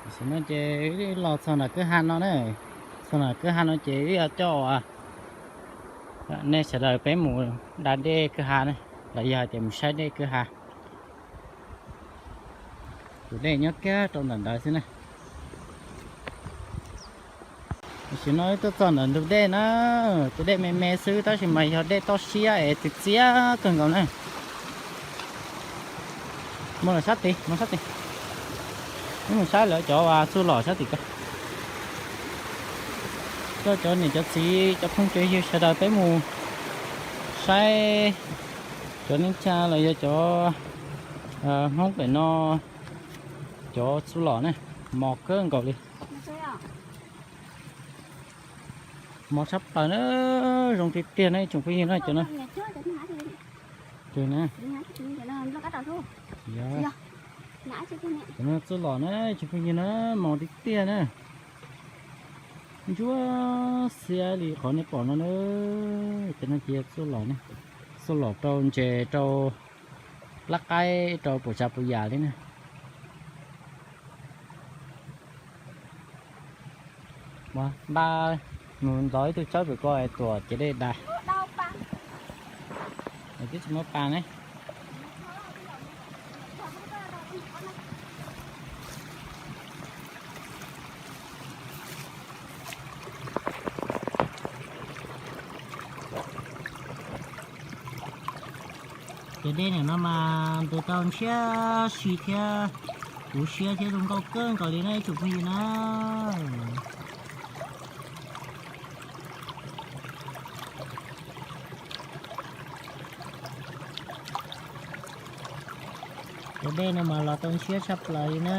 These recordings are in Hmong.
Tam sim no ces wb los txog nram kwj ha no na, txog nram kwj ha no ces wb yuav coj nej sawv daws peb mus da dej kwj ha na, los yog hais tias mus saib dej kwj ha. Tus dej nyob kiag rau ntawm ntawd xwb na. Tam sim no wb tuaj txog ntawm ntug dej na, tus dej me me xwb tab sis mas yog dej toj siab es txias txias kawg nkaus na. Mus lawm sab tid, mus sab tid. Wb mus saib lawv cov txuj lom sab tid ko. Coj cov niam cov txiv cov phooj cov ywg sawv daws peb mus saib cov neej tsa los yog cov Hmoob pem no cov txuj lom na, mos kawg nkaus li. Mos tshaj plaws na, zoo tiag tiag na ib tsoom phooj ywg na cov no. Cov no txuj lom na ib tsoom phooj ywg na, mos tiag tiag na. Ntsuab xiab li qhov nej pom no na, cov no ces txuj lom na, txuj lom rau ntses rau plab qaib rau puas tsav puas yam li na. Npaj mus ntxov ib tug tsawb pem ko tuam cev dej da. Twb tsis muaj pas ne. Ces dej nim no mas ntws tau ntshiab si thiab kuv siab thiab zoo nkauj kawg nkaus li na ib tsoom phooj ywg na. Cov dej no mas los tau ntshiab tshaj plaws li na.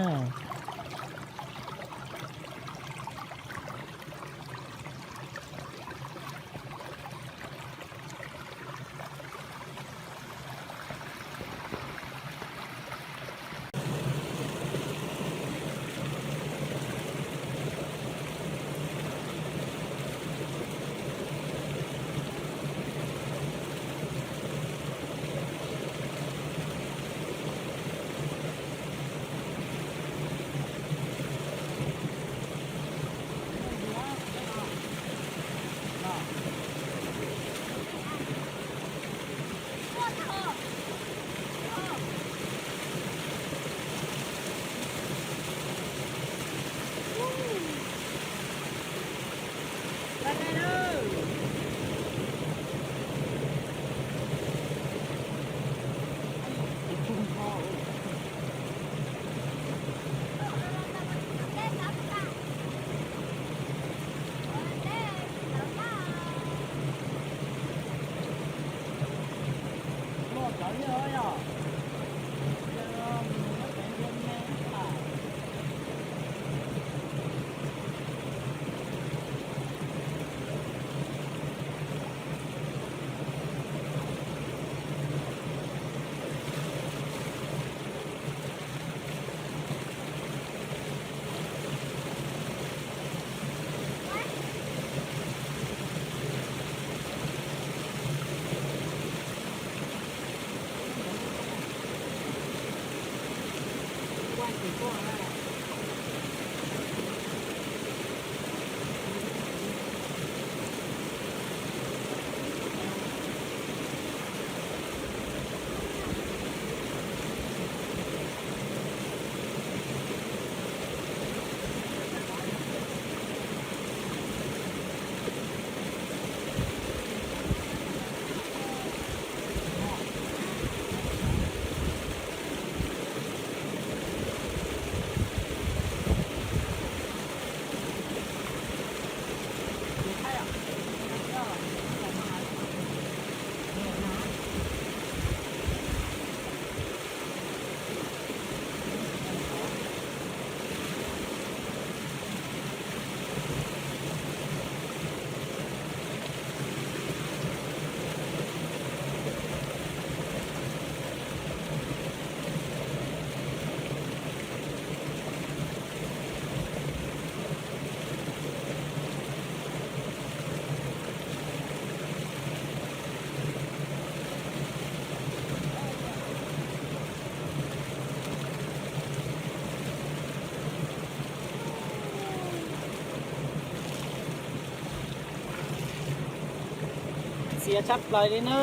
Khiav tshaj plaws li na.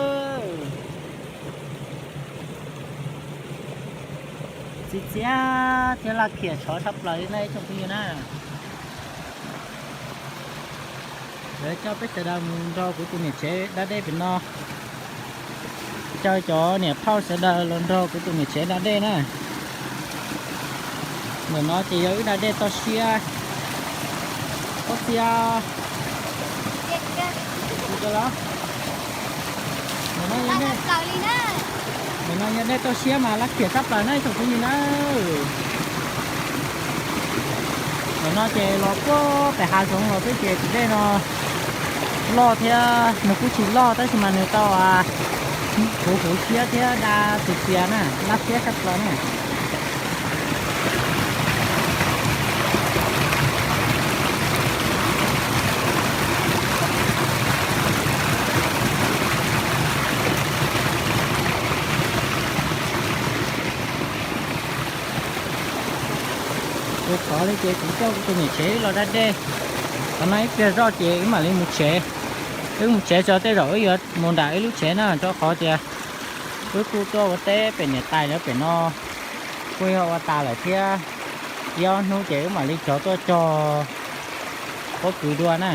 Txias txias thiab laj khiam tshov tshaj plaws li na ib tsoom phooj ywg na. Lawv coj peb sawv daws mus nrog kuv tus niam tsev da dej pem no. Coj cov niam phauj sawv daws los nrog kuv tus niam tsev da dej na. Ntawm no ces yog wb da dej toj siab. Pob txias. Ntawm no yog dej toj siab mas laj khiam tshaj plaws na ib tsoom phooj ywg na. Ntawm no ces los puag pem hav zoov los xwb ces tus dej no loj thiab nws kuj tsis loj tab sis mas nws tau huv huv siab thiab da txias txias na, laj siab tshaj plaws na. Kuv thov li ces kuv coj kuv tus niam tsev wb los da dej. Qhov no ib pliag zoj ces wb mam li mus tsev. Wb mus tsev tso tej zaum wb yuav mus nram wb lub tsev na rau qhov tias wb kuj tuaj ua teb pem niam tais lawv pem no kuj yog ua tas lawm thiab. Ib ob hnub ces wb mam li rov tuaj cog pob kws dua na.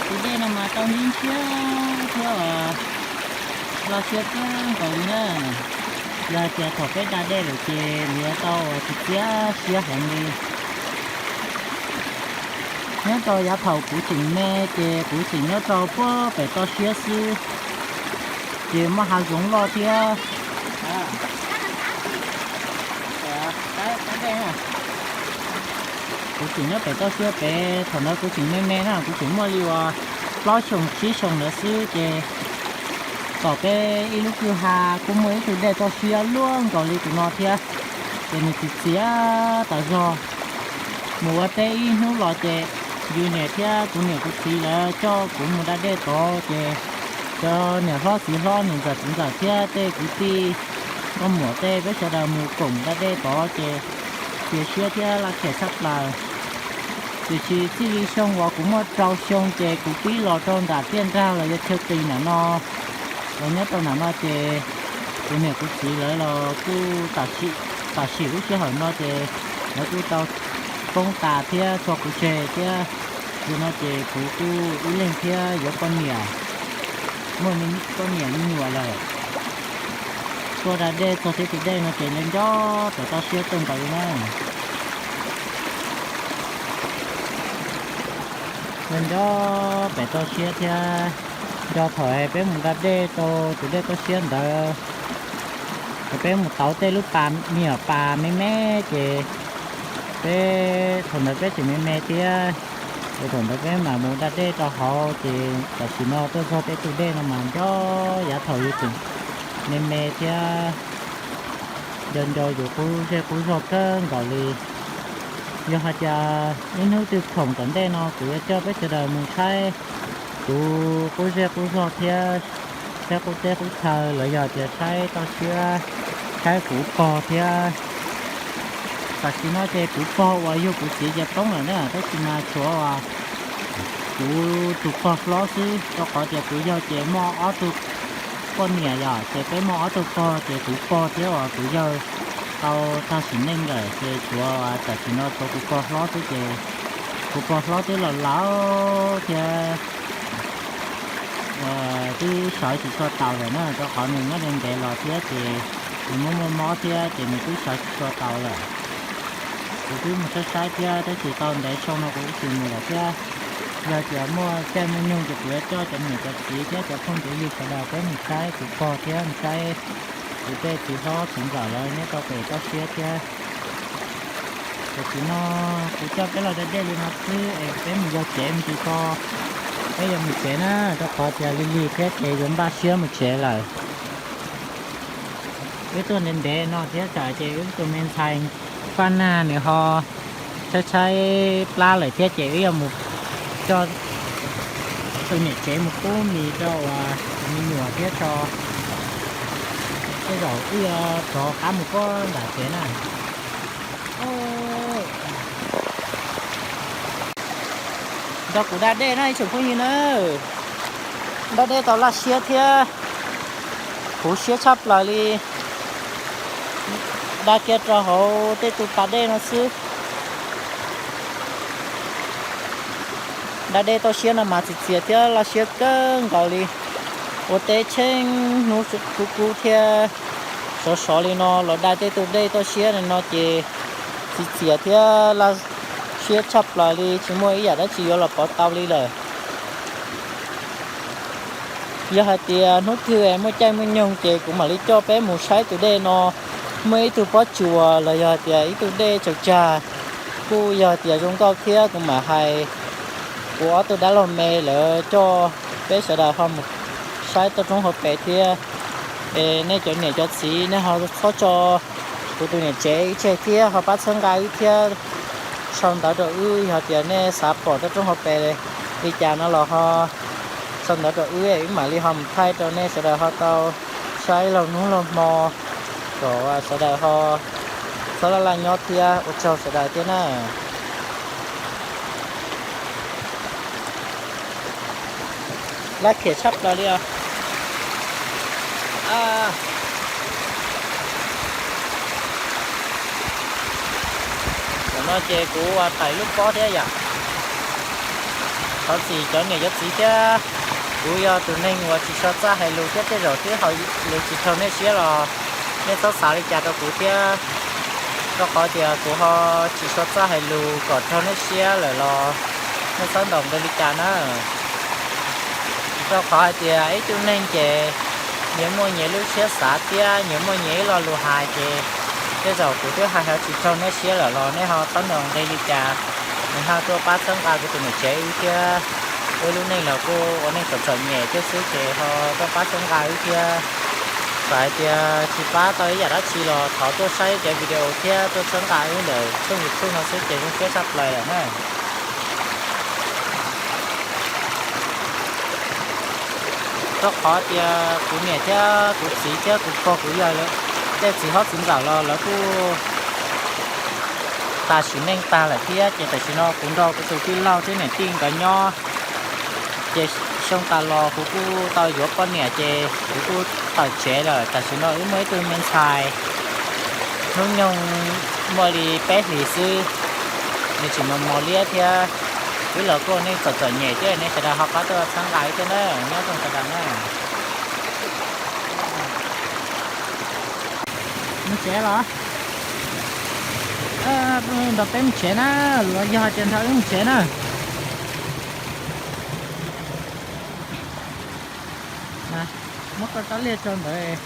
Tus dej no mas tau ntshiab ntshiab thiab laj siab kawg nkaus li na. Yog hais tias thaum peb da dej lawm ces nws yuav tau ua txias txias siab heev li. Nyob rau yav thaum kuv tseem me ces kuv tseem nyob rau puag pem toj siab xwb, ces muaj hav zoov loj thiab. Kuv tseem nyob pem toj siab pem, thaum ntawd kuv tseem me me na, kuv tseem muaj li uas plaub xyoos tsib xyoos ntawd xwb ces tom peb ib lub kwj ha kuj muaj ib tug dej toj siab luaj nkaus li tus no thiab. Ces nws txias txias tas zog. Mus ua teb ib hnub los ces yus niam thiab kuv niam kuv txiv lawv coj kuv mus da dej tod ces cov niam hlob txiv hlob niam ntxawm txiv ntxawm thiab tej kwv tij nkauj muam tej peb sawv daws mus koom da dej tod ces txias siab thiab laj khiam tshaj plaws. Tiam sis txij li xyoo uas kuv muaj rau xyoo ces kuv pib los rau nram tiaj nrag los yog chaw qis nram no, los nyob rau nram no ces kuv niam kuv txiv lawv los kuj tam sim lub sij hawm no ces lawv kuj tau poob tas thiab tso kuv tseg thiab. Yog no ces kuv kuj ib leeg thiab yuav poj niam, muaj poj niam me nyuam lawm. Tuaj da dej txog thiab tus dej no ces nco nco pem toj siab kawg nkaus li na. Nco nco pem toj siab thiab nco thaum peb mus da dej rau tus dej toj siab ntawd, thaum peb mus tauv tej lub pas me nyuam pas me me ces peb thaum ntawd peb tseem me me thiab, ces thaum ntawd peb mam mus da dej rau hauv ces tam sim no tuaj txog tej tus dej no mas nco yav thaum yus tseem me me thiab nco nco yus qub zej qub zog kawg nkaus li. Yog hais tias ib hnub twg khoom tom ntej no kuv yuav coj peb sawv daws mus saib kuv qub zej qub zog thiab saib qub teb qub chaw los yog tias saib toj siab, saib kuv pog thiab. Tam sim no ces kuv pog uas yug kuv txiv ces poob lawm na, tab sis mas tshuav kuv tus pog hlob xwb, rau qhov tias kuv yog ces muaj ob tug poj niam yom, ces peb muaj ob tug pog ces kuv pog thiab uas kuv yawg tau tag sim neej lawm ces tshuav, tam sim no tshuav kuv pog hlob xwb ces kuv pog hlob twb laus laus thiab twb sawv tsis tshua taus lawm na, rau qhov nws nyob ntev ntev los thiab ces nws muaj muaj mob thiab ces nws twb sawv tsis tshua taus lawm. Kuv twb mus saib saib thiab tab sis tau ntev xyoo no kuv twb tsis mus lawm thiab. Yog tias muaj caij muaj nyoog ces kuv yuav coj cov niam cov txiv thiab cov phooj cov ywg sawv daws peb mus saib kuv pog thiab mus saib kuv tej txiv hlob txiv ntxawm lawv nyob rau pem toj siab thiab. Tam sim no kuv coj peb los da dej li no xwb es peb mus yog tsev mus tsis tau, peb yuav mus tsev na, rau qhov tias lig lig thiab ces yuav npaj siab mus tsev lawm. Wb tuaj ntev ntev no thiab tsam ces wb tus me ntxhais Paj Nag nws ho tshaib tshaib plab lawm thiab ces wb yuav mus coj tus niam tsev mus pub mis rau uas me nyuam thiab tso, tej zaum wb yuav rov qab mus puag nram tsev na. Cov kuv da dej no ib tsoom phooj ywg na, da dej tau laj siab thiab huv siab tshaj plaws li. Da kiag rau hauv tej tus pas dej no xwb. Da dej toj siab no mas txias txias thiab laj siab kawg nkaus li. Ua teb tsheej hnub kub kub thiab sov sov li no los da tej tus dej toj siab no ces txias txias thiab laj siab tshaj plaws li, tsis muaj ib yam dab tsi yuav los pov tau li lawm. Yog hais tias hnub twg muaj caij muaj nyoog ces kuv mam li coj peb mus saib tus dej no. Muaj ib tug pob tsuas los yog hais tias ib tug dej tsaws tsag, kuj yog tias zoo nkauj thiab kuv mam hais kuv ob tug dab laug me lawv coj peb sawv daws ho mus saib toj roob hauv pes thiab. Es nej cov niam cov txiv nej ho txhob tso kuv tus niam tsev wb tseg thiab ho pab txhawb nqa wb thiab, sau ntawv rau wb. Yog tias nej xav pom toj roob hauv pes li cas no los ho sau ntawv rau wb, wb mam li ho mus thaij rau nej sawv daws ho tau saib laug hnub laug hmo, kom sawv daws ho txhob laj laj nyob thiab. Ua tsaug sawv daws thiab na. Laj khiam tshaj plaws li os. Tam no ces kuv ua thaij lub pob thiab yom. Thov txim cov niam cov txiv thiab, kuv yog tus neeg uas tsis so txaj hais lus thiab tej zaum twb hais lus tsis raug nej siab los nej txhob xav li cas rau kuv thiab, rau qhov tias kuv ho tsis so txaj hais lus kom raug nej siab lawm los nej txhob ntaus nqi li cas na. Rau qhov hais tias ib tug neeg ces nyias muaj nyias lub siab xav thiab nyias muaj nyias ib lo lus hais ces tej zaum kuv twb hais ho tsis raug nej siab lawm los nej ho txhob ntaus nqi li cas. Nws ho tuaj pab txhawb nqa kuv tus niam tsev wb thiab. Wb lub neej los kuj ua neej txom txom nyem thiab xwb ces ho tuaj pab txhawb nqa wb thiab. Txawm hais tias tsis pab tau ib yam dab tsi los thov tuaj saib cov video thiab tuaj txhawb nqa wb ntawm tshooj YouTube no xwb ces zoo siab tshaj plaws lawm na. Rau qhov tias kuv niam thiab kuv txiv thiab kuv pog kuv yawg lawv tej txiv hlob txiv ntxawm los lawv kuj tas sim neej tag lawm thiab ces tam sim no kuv nrog kuv tus tij laug thiab niam tij nkawd nyob. Ces xyoo tas los kuv kuj tau yuav poj niam ces kuv kuj tawm tsev lawm. Tam sim no wb muaj ib tug me ntxhais hnub nyoog muaj li peb hlis xwb, nws tseem mos mos liab thiab. Wb los kuj ua neej txom txom nyem thiab, nej sawv daws ho pab tuaj txhawb nqa wb thiab na, nyob zoo sawv daws na. Mus tsev los? Nrog peb mus tsev na, los yog hais tias nrog wb mus tsev na. Muab koj kab liag rau ntawd.